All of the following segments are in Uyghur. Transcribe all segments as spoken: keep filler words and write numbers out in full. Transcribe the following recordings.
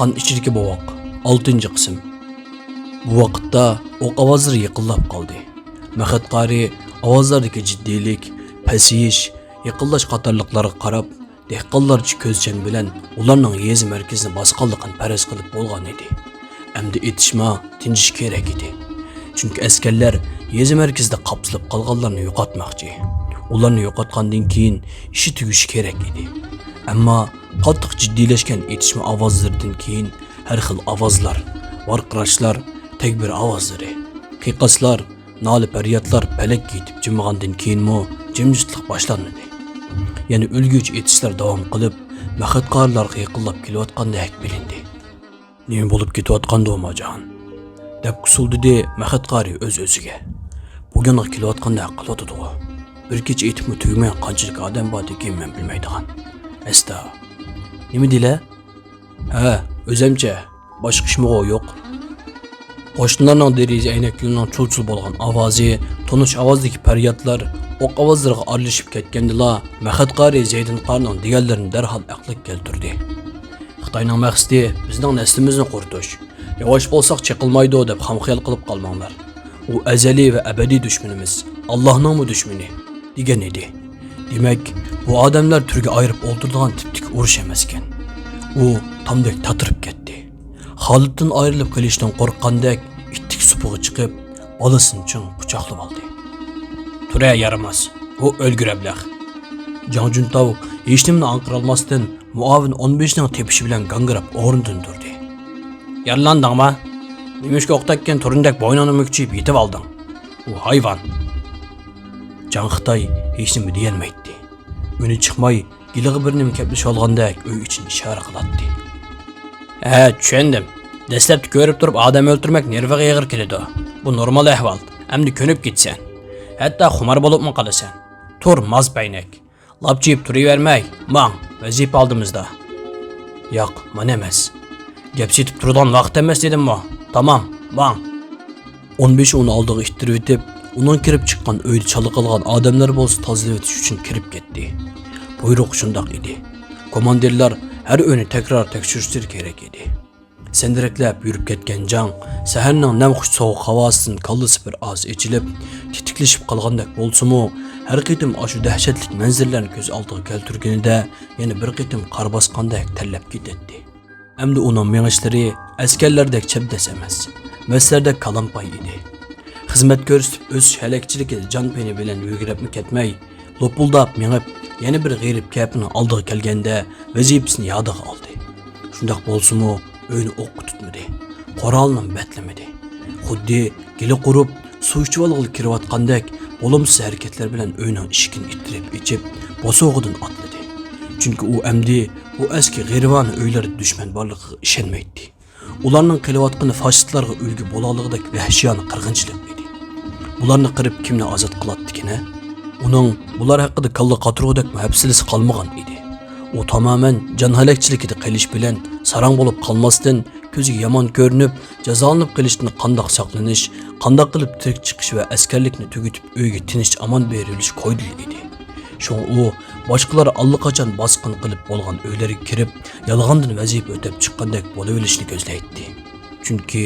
قان ئىچىدىكى بوۋاق، ئالتىنچى قىسىم. بۇ ۋاقىتتا ئوق ئاۋازلىرى يېقىنلاپ قالدى. مەخەت قارى ئاۋازلاردىكى جىددىيلىك، پەسىيىش، يېقىنلاش قاتارلىقلارغا قاراپ، دېھقانلارچە كۆزچەن بىلەن ئۇلارنىڭ يېزا مەركىزىنى باسقانلىقىنى پەرەز قىلىپ بولغان ئىدى. ئەمدى ئېتىشما، تىنجىش كېرەك ئىدى. چۈنكى ئەسكەرلەر يېزا مەركىزىدە قاپسىلىپ قالغانلارنى يوقاتماقچى. ئۇلارنى يوقاتقاندىن كېيىن ئىشى تۈگىشى كېرەك ئىدى. ئەمما قاتتىق جىددىيلەشكەن ئېتىشما ئاۋازلىرىدىن كېيىن ھەر خىل ئاۋازلار، ۋارقىراشلار، تەكبىر ئاۋازلىرى، قىيقاسلار، نالە-پەريادلار پەلەككە يېتىپ جىمىغاندىن كېيىنمۇ جىمجىتلىق باشلانمىدى. يەنە ئۆلگۈچە ئېتىشلار داۋام قىلىپ، مەخەت قارىلارغا يېقىنلاپ كېلىۋاتقاندەك بىلىندى. «نېمە بولۇپ كېتىۋاتقاندۇ، ئۇماجان؟» دەپ ئۇسۇلدىدى مەخەت قارى ئۆز-ئۆزىگە. «بۇ يانغا كېلىۋاتقاندەك قىلىۋاتىدىغۇ. بىر كېچە ئېتىپمۇ تۈگىمەيدىغان قانچىلىك ئادەم باردىكىن مەن بىلمەيدىغان. ئەستا.» «نېمە دېلە؟» «ھە، ئۆزەمچە. باشقا ئىشمىغۇ يوق.» قوشنىلارنىڭ دېرىزە ئەينەكلىرىنىڭ چۇل-چۇل بولغان ئاۋازى، تونۇش ئاۋازدىكى پەريادلار ئوق ئاۋازلىرىغا ئارىلىشىپ كەتكەندىلا، مەخەت قارى زەيدىن قارىنىڭ دېگەنلىرىنى دەرھال ئەقلىگە كەلتۈردى. «خىتاينىڭ مەقسىتى بىزنىڭ نەسلىمىزنى قۇرۇتۇش. ياۋاش بولساق چېقىلمايدۇ دەپ خام خىيال قىلىپ قالماڭلار. ئۇ ئەزەلىي ۋە ئەبەدىي دۈشمىنىمىز، ئاللاھنىڭمۇ دۈشمىنى» دېگەن ئىدى. دېمەك، بۇ ئادەملەر تۈرگە ئايرىپ ئولتۇرىدىغان تىپتىكى ئۇرۇش ئەمەسكەن. ئۇ تامدەك تاتىرىپ كەتتى. خالىدتىن ئايرىلىپ قېلىشتىن قورققاندەك ئىتتىك سۇپىغا چىقىپ، بالىسىنى چىڭ قۇچاقلىۋالدى. «تۇرە، يارىماس، ئۇ ئۆلگۈر ئەبلەخ.» جاڭ جۈنتاۋ ھېچنېمىنى ئاڭقىرالماستىن، مۇئاۋىن ئون بېشىنىڭ تېپىشى بىلەن گاڭگىراپ ئورنىدىن تۇردى. «يارىلاندىڭما؟ نېمىشقا ئوق تەگكەن تۇرنىدەك بوينۇڭنى مۈكچىيىپ يېتىۋالدىڭ؟ ئۇ ھايۋان.» جاڭ خىتاي ھېچنېمە دېيەلمەيتتى. ئۈنى چىقماي، گېلىغا بىر نېمە كەپلىشىۋالغاندەك ئۆي ئىچىنى ئىشارە قىلاتتى. «ھە، چۈشەندىم. دەسلەپتە كۆرۈپ تۇرۇپ ئادەم ئۆلتۈرمەك نېرۋىغا ئېغىر كېلىدۇ. بۇ نورمال ئەھۋال. ئەمدى كۆنۈپ كېتىسەن. ھەتتا خۇمار بولۇپمۇ قالىسەن. تۇر، ماز پەينەك. لاپچىيىپ تۇرۇۋەرمەي، ماڭ، ۋەزىپە ئالدىمىزدا.» «ياق، مانا ئەمەس. گەپ سېتىپ تۇرىدىغان ۋاقىت ئەمەس دېدىممۇ؟ تامام، ماڭ.» ئون بېشى ئۇنى ئالدىغا ئىتتىرىۋېتىپ، ئۇنىڭ كىرىپ چىققان ئۆيدە چالا قالغان ئادەملەر بولسا تازىلىۋېتىش ئۈچۈن كىرىپ كەتتى. بۇيرۇق شۇنداق ئىدى. كوماندىرلار ھەر ئۆينى تەكرار تەكشۈرۈشلىرى كېرەك ئىدى. سەندىرەكلەپ يۈرۈپ كەتكەن جاڭ سەھەرنىڭ نەمخۇش سوغۇق ھاۋاسىدىن كاللىسى بىر ئاز ئېچىلىپ، تېتىكلىشىپ قالغاندەك بولسىمۇ، ھەر قېتىم ئاشۇ دەھشەتلىك مەنزىرىلەرنى كۆز ئالدىغا كەلتۈرگىنىدە يەنە بىر قېتىم قار باسقاندەك تەرلەپ كېتەتتى. ئەمدى ئۇنىڭ مېڭىشلىرى ئەسكەرلەردەك چەبدەس ئەمەس، مەستلەردەك كالامپاي ئىدى. خىزمەت كۆرسىتىپ ئۆسۈش ھەلەكچىلىكىدە جان-پېنى بىلەن مۈگرەپمۇ كەتمەي، لوپۇلداپ مېڭىپ، يەنە بىر غېرىب كەپىنىڭ ئالدىغا كەلگەندە ۋەزىپىسىنى يادىغا ئالدى. شۇنداق بولسىمۇ، ئۆينى ئوققا تۇتمىدى، قورالىنىمۇ بەتلىمىدى. خۇددى گېلى قۇرۇپ، سۇ ئىچىۋالغىلى كىرىۋاتقاندەك بولۇمسىز ھەرىكەتلەر بىلەن ئۆينىڭ ئىشىكىنى ئىتتىرىپ ئېچىپ، بوسۇغىدىن ئاتلىدى. چۈنكى ئۇ ئەمدى بۇ ئەسكى غېرىبانە ئۆيلەردە دۈشمەن بارلىقىغا ئىشەنمەيتتى. ئۇلارنىڭ قىلىۋاتقىنى فاشىستلارغا ئۈلگە بولالىغۇدەك ۋەھشىيانە قىرغىنچىلىق ئىدى. بۇلارنى قىرىپ كىمنى ئازاد قىلاتتىكىن ھە؟ ئۇنىڭ بۇلار ھەققىدە كاللا قاتۇرغۇدەكمۇ ھەپسىلىسى قالمىغان ئىدى. ئۇ تامامەن جان ھەلەكچىلىكىدە قېلىش بىلەن ساراڭ بولۇپ قالماستىن، كۆزىگە يامان كۆرۈنۈپ، جازالىنىپ قېلىشتىن قانداق ساقلىنىش، قانداق قىلىپ تىرىك چىقىش ۋە ئەسكەرلىكنى تۈگىتىپ ئۆيىگە تىنچ-ئامان بېرىۋېلىش كويىدىلا ئىدى. شۇڭا ئۇ باشقىلار ئاللىقاچان باسقۇن قىلىپ بولغان ئۆيلەرگە كىرىپ، يالغاندىن ۋەزىپە ئۆتەپ چىققاندەك بولۇۋېلىشنى كۆزلەيتتى. چۈنكى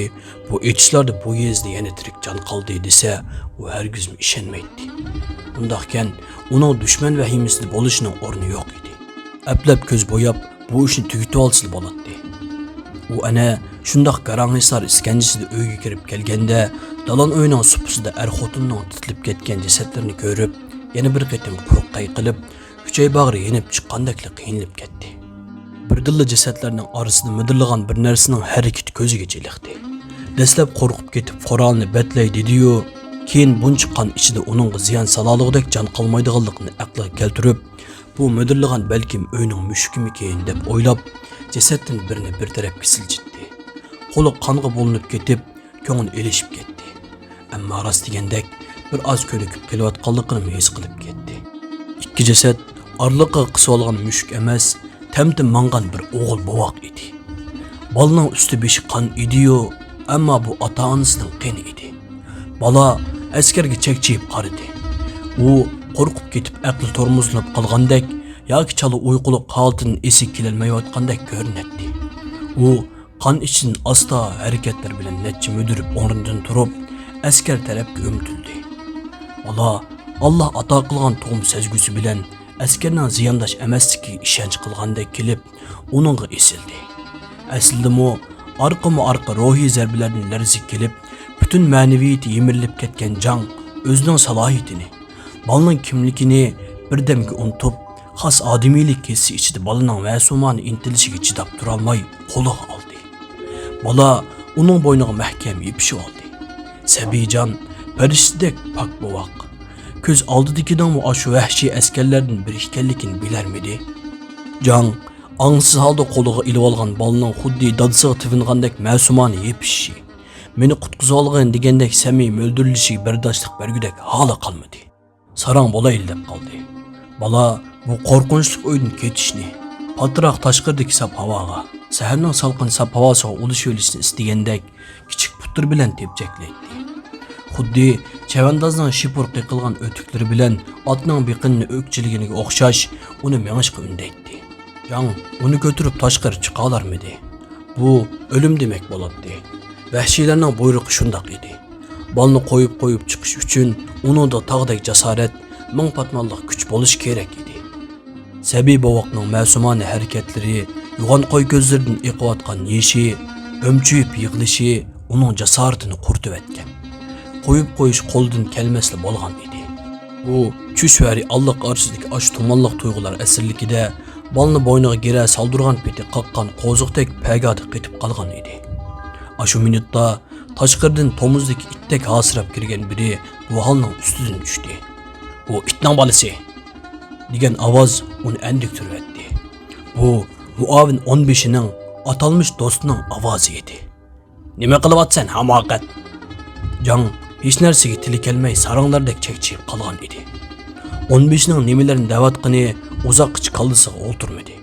بۇ ئېتىشلاردا بۇ يېزىدا يەنە تىرىك جان قالدى دېسە، ئۇ ھەرگىزمۇ ئىشەنمەيتتى. ئۇنداقكەن، ئۇنىڭ دۈشمەن ۋەھىمىسىدە بولۇشىنىڭ ئورنى يوق ئىدى. ئەپلەپ كۆز بوياپ، بۇ ئىشنى تۈگىتىۋالسىلا بولاتتى. ئۇ ئەنە شۇنداق گاراڭ ھېسار ئىسكەنجىسىدە ئۆيگە كىرىپ كەلگەندە، دالان ئۆينىڭ سۇپىسىدا ئەر-خوتۇننىڭ تىتىلىپ كەتكەن جەسەتلىرىنى كۆرۈپ، يەنە بىر قېتىم قۇرۇق قەي قىلىپ، ئۈچەي باغرى يېنىپ چىققاندەكلا قىينىلىپ كەتتى. بىردىنلا جەسەتلەرنىڭ ئارىسىدا مىدىرلىغان بىر نەرسىنىڭ ھەرىكىتى كۆزىگە چېلىقتى. دەسلەپ قورقۇپ كېتىپ، قورالنى بەتلەي دېدى-يۇ، كېيىن بۇنچە قان ئىچىدە ئۇنىڭغا زىيان سالالىغۇدەك جان قالمايدىغانلىقىنى ئەقلىگە كەلتۈرۈپ، بۇ مىدىرلىغان بەلكىم ئۆينىڭ مۈشۈكىمىكىن دەپ ئويلاپ، جەسەتتىن بىرنى بىر تەرەپكە سىلجىتتى. قولى قانغا بۇلىنىپ كېتىپ، كۆڭلى ئېلىشىپ كەتتى. ئەمما راست دېگەندەك، بىر ئاز كۆنۈكۈپ قېلىۋاتقانلىقىنىمۇ ھېس قىلىپ كەتتى. ئىككى جەسەت ئارىلىقىغا قىسىۋالغان مۈشۈك ئەمەس، تەمتىم ماڭغان بىر ئوغۇل بوۋاق ئىدى. بالىنىڭ ئۈستى بېشى قان ئىدى-يۇ، ئەمما بۇ ئاتا-ئانىسىنىڭ قېنى ئىدى. بالا ئەسكەرگە چەكچىيىپ قارىدى. ئۇ قورقۇپ كېتىپ ئەقلى تورمۇزلىنىپ قالغاندەك ياكى چالا ئۇيقۇلۇق ھالىتىدىن ئېسىگە كېلەلمەيۋاتقاندەك كۆرۈنەتتى. ئۇ قان ئىچىدىن ئاستا ھەرىكەتلەر بىلەن نەچچە مۈدۈرۈپ ئورنىدىن تۇرۇپ، ئەسكەر تەرەپكە ئۆمتۈلدى. بالا ئاللا ئاتا قىلغان تۇغما سەزگۈسى بىلەن ئەسكەرنىڭ زىيانداش ئەمەسلىكىگە ئىشەنچ قىلغاندەك كېلىپ، ئۇنىڭغا ئېسىلدى. ئەسلىدىمۇ ئارقىمۇ ئارقا روھىي زەربىلەردىن لەرزىگە كېلىپ، پۈتۈن مەنىۋىيىتى يىمىرىلىپ كەتكەن جاڭ ئۆزىنىڭ سالاھىيىتىنى، بالىنىڭ كىملىكىنى بىردەمگە ئۇنتۇپ، خاس ئادىمىيلىك ھېسسى ئىچىدە بالىنىڭ مەسۇمانە ئىنتىلىشىگە چىداپ تۇرالماي قولىغا ئالدى. بالا ئۇنىڭ بوينىغا مەھكەم يېپىشىۋالدى. سەبىيجان پەرىشتىدەك پاك بوۋاق. كۆز ئالدىدىكىنىڭمۇ ئاشۇ ۋەھشىي ئەسكەرلەردىن بىرى ئىكەنلىكىنى بىلەرمىدى؟ جاڭ ئاڭسىز ھالدا قولىغا ئېلىۋالغان بالىنىڭ خۇددى دادىسىغا تىۋىنغاندەك مەسۇمانە يېپىشىشى، مېنى قۇتقۇزۇۋالغىن دېگەندەك سەمىمىي مۆلدۈرلىشىگە بەرداشلىق بەرگۈدەك ھالى قالمىدى. ساراڭ بولايلى دەپ قالدى. بالا بۇ قورقۇنچلۇق ئۆيدىن كېتىشنى، پاتراق تاشقىرىدىكى ساپ ھاۋاغا، سەھەرنىڭ سالقىن ساپ ھاۋاسىغا ئۇلىشىۋېلىشنى ئىستىگەندەك كىچىك پۇتلىرى بىلەن تېپچەكلەيتتى. خۇددى چەۋەندازنىڭ شىپۇر قېقىلغان ئۆتۈكلىرى بىلەن ئاتنىڭ بېقىنىنى ئۆكچىلىگىنىگە ئوخشاش ئۇنى مېڭىشقا ئۈندەيتتى. جاڭ ئۇنى كۆتۈرۈپ تاشقىرى چىقالارمىدى. بۇ ئۆلۈم دېمەك بولاتتى. ۋەھشىيلەرنىڭ بۇيرۇقى شۇنداق ئىدى. بالىنى قويۇپ-قويۇپ چىقىش ئۈچۈن ئۇنىڭدا تاغدەك جاسارەت، مىڭ پاتمانلىق كۈچ بولۇشى كېرەك ئىدى. سەبىي بوۋاقنىڭ مەسۇمانە ھەرىكەتلىرى، يوغان قوي كۆزلىرىدىن ئېقىۋاتقان يېشى، ئۆمچۈيۈپ يىغلىشى ئۇنىڭ جاسارىتىنى قۇرۇتۇۋەتكەن. قويۇپ قويۇش قولىدىن كەلمەسلا بولغان ئىدى. ئۇ چۈش ۋە رېئاللىق ئارىسىدىكى ئاشۇ تۇمانلىق تۇيغۇلار ئەسىرلىكىدە بالىنى بوينىغا گىرە سالدۇرغان پېتى قاققان قوزۇقتەك پەگادە قېتىپ قالغان ئىدى. ئاشۇ مىنۇتتا تاشقىرىدىن تومۇزدىكى ئىتتەك ھاسىراپ كىرگەن بىرى بۇ ھالنىڭ ئۈستىدىن چۈشتى. «ئۇ ئىتنىڭ بالىسى!» دېگەن ئاۋاز ئۇنى ئەندىكتۈرۈۋەتتى. بۇ مۇئاۋىن ئونبېشىنىڭ ئاتالمىش دوستىنىڭ ئاۋازى ئىدى. «نېمە قىلىۋاتىسەن، ھاماقەت؟» جاڭ ھېچ نەرسىگە تىلى كەلمەي ساراڭلاردەك چەكچىيىپ قالغان ئىدى. ئونبېشىنىڭ نېمىلەرنى دەۋاتقىنى ئۇزاققىچە كاللىسىغا ئولتۇرمىدى.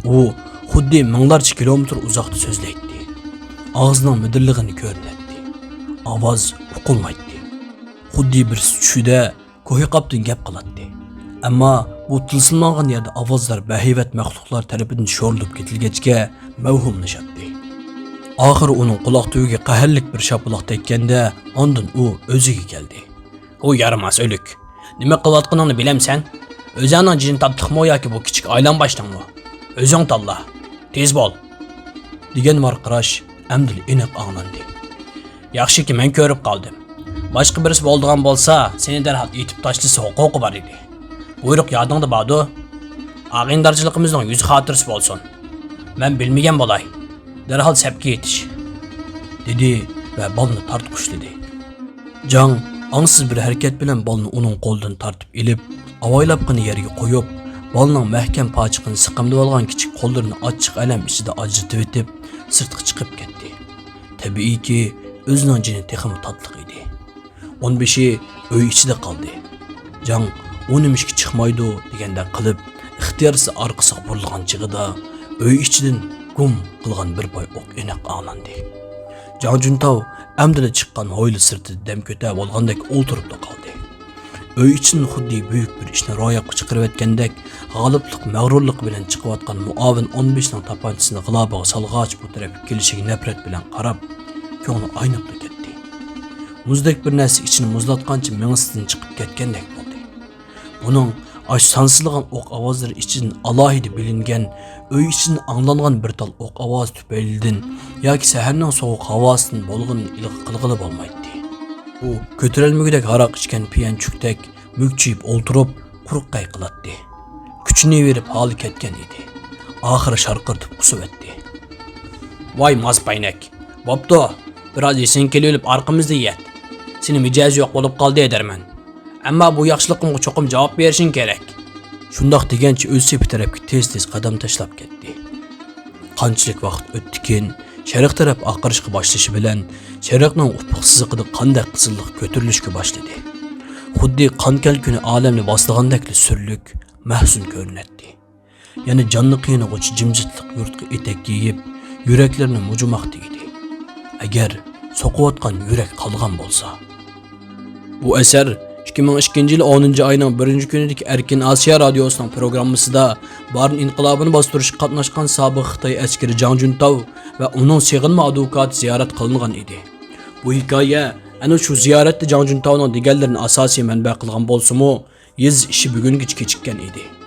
ئۇ خۇددى مىڭلارچە كىلومېتىر ئۇزاقتا سۆزلەيتتى. ئاغزىنىڭ مىدىرلىغىنى كۆرۈنەتتى. ئاۋاز ئۇقۇلمايتتى. خۇددى بىرسى چۈشىدە كوھىقاپتىن گەپ قىلاتتى. ئەمما بۇ تىلسىملانغان يەردە ئاۋازلار بەھەيۋەت مەخلۇقلار تەرىپىدىن شورىلىپ كېتىلگەچكە مەۋھۇملىشاتتى. ئاخىرى ئۇنىڭ قۇلاق تۈۋىگە قەھەرلىك بىر شاپىلاق تەگكەندە، ئاندىن ئۇ ئۆزىگە كەلدى. «ئۇ يارىماس ئۆلۈك! نېمە قىلىۋاتقىنىڭنى بىلەمسەن؟ ئۆزۈڭنىڭ جېنى تاتلىقمۇ ياكى بۇ كىچىك ئايلانباشنىڭمۇ؟ ئۆزۈڭ تاللا! تېز بول!» دېگەن ۋارقىراش ئەمدىلا ئېنىق ئاڭلاندى. «ياخشىكى، مەن كۆرۈپ قالدىم. باشقا بىرسى بولىدىغان بولسا، سېنى دەرھال ئېتىپ تاشلىسا ھوقۇقى بار ئىدى. بۇيرۇق يادىڭدا باردۇ؟ ئاغىنىدارچىلىقىمىزنىڭ يۈز خاتىرىسى بولسۇن. مەن بىلمىگەن بولاي. دەرھال سەپكە يېتىش!» دېدى ۋە بالىنى تارتقۇشلىدى. جاڭ ئاڭسىز بىر ھەرىكەت بىلەن بالىنى ئۇنىڭ قولىدىن تارتىپ ئېلىپ، ئاۋايلاپقىنى يەرگە قويۇپ، بالىنىڭ مەھكەم پاچىقىنى سىقىمدىۋالغان كىچىك قوللىرىنى ئاچچىق ئەلەم ئىچىدە ئاجرىتىۋېتىپ، سىرتقا چىقىپ كەتتى. تەبىئىيكى، ئۆزىنىڭ جېنى تېخىمۇ تاتلىق ئىدى. ئونبېشى ئۆي ئىچىدە قالدى. جاڭ «ئۇ نېمىشقا چىقمايدۇ؟» دېگەندەك قىلىپ، ئىختىيارسىز ئارقىسىغا بۇرۇلغان چېغىدا، ئۆي ئىچىدىن گۇم قىلغان بىر پاي ئوق ئېنىق ئاڭلاندى. جاڭ جۈنتاۋ ئەمدىلا چىققان ھويلا سىرتىدا دەم كۆتۈرۈۋالغاندەك ئولتۇرۇپلا قالدى. ئۆي ئىچىدىن خۇددى بۈيۈك بىر ئىشنى روياپقا چىقىرىۋەتكەندەك، غالىبلىق، مەغرۇرلۇق بىلەن چىقىۋاتقان مۇئاۋىن ئونبېشىنىڭ تاپانچىسىنى غىلابىغا سالغاچ، بۇ تەرەپكە كېلىشىگە نەپرەت بىلەن قاراپ، كۆڭلى ئاينىپلا كەتتى. مۇزدەك بىر نەرسە ئىچىنى مۇزلاتقانچە مېڭىسىدىن چىقىپ كەتكەندەك بولدى. بۇنىڭ ئاشۇ سانسىزلىغان ئوق ئاۋازلىرى ئىچىدىن ئالاھىدە بىلىنگەن، ئۆي ئىچىدىن ئاڭلانغان بىر تال ئوق ئاۋازى تۈپەيلىدىن ياكى سەھەرنىڭ سوغۇق ھاۋاسىدىن بولغىنىنى ئىلغا قىلغىلى بولمايتتى. ئۇ كۆتۈرەلمىگۈدەك ھاراق ئىچكەن پىيەنچۈكتەك مۈكچىيىپ ئولتۇرۇپ، قۇرۇق قايقىلاتتى. كۈچىنى بېرىپ ھالى كەتكەن ئىدى. ئاخىرى شارقىرىتىپ قۇسۇۋەتتى. ۋاي ماز پەينەك! بوپتۇ، بىراز ئېسىڭگە كېلىۋېلىپ ئارقىمىزدا يەت. سېنى مىجەزى يوق بولۇپ قالدى دەرمەن. ئەمما بۇ ياخشىلىقىمغا چوقۇم جاۋاب بېرىشىڭ كېرەك. شۇنداق دېگەنچە ئۆز سېپى تەرەپكە تېز-تېز قەدەم تاشلاپ كەتتى. قانچىلىك ۋاقىت ئۆتتىكىن، شەرق تەرەپ ئاقىرىشقا باشلىشى بىلەن، شەرقنىڭ ئۇپۇق سىزىقىدا قاندەك قىزىللىق كۆتۈرۈلۈشكە باشلىدى. خۇددى قان كەلكۈنى ئالەمنى باسىدىغاندەكلا سۈرلۈك، مەھزۇن كۆرۈنەتتى. يەنە جاننى قىينىغۇچى جىمجىتلىق يۇرتقا ئېتەك يېيىپ، يۈرەكلەرنى مۇجۇماق تېگىدى. ئەگەر سوقۇۋاتقان يۈرەك قالغان بولسا. بۇ ئەسەر ئىككى مىڭ ئىككىنچى يىل ئونىنچى ئاينىڭ بىرىنچى كۈنىدىكى ئەركىن ئاسىيا رادىيوسىنىڭ پروگراممىسىدا بارىن ئىنقىلابىنى باستۇرۇشقا قاتناشقان سابىق خىتاي ئەسكىرى جاڭ جۈنتاۋ ۋە ئۇنىڭ سېغىنما ئادۋوكاتى زىيارەت قىلىنغان ئىدى. بۇ ھېكايە ئەنە شۇ زىيارەتتە جاڭ جۈنتاۋنىڭ دېگەنلىرىنى ئاساسىي مەنبە قىلغان بولسىمۇ، يېزىش ئىشى بۈگۈنگىچە كېچىككەن ئىدى.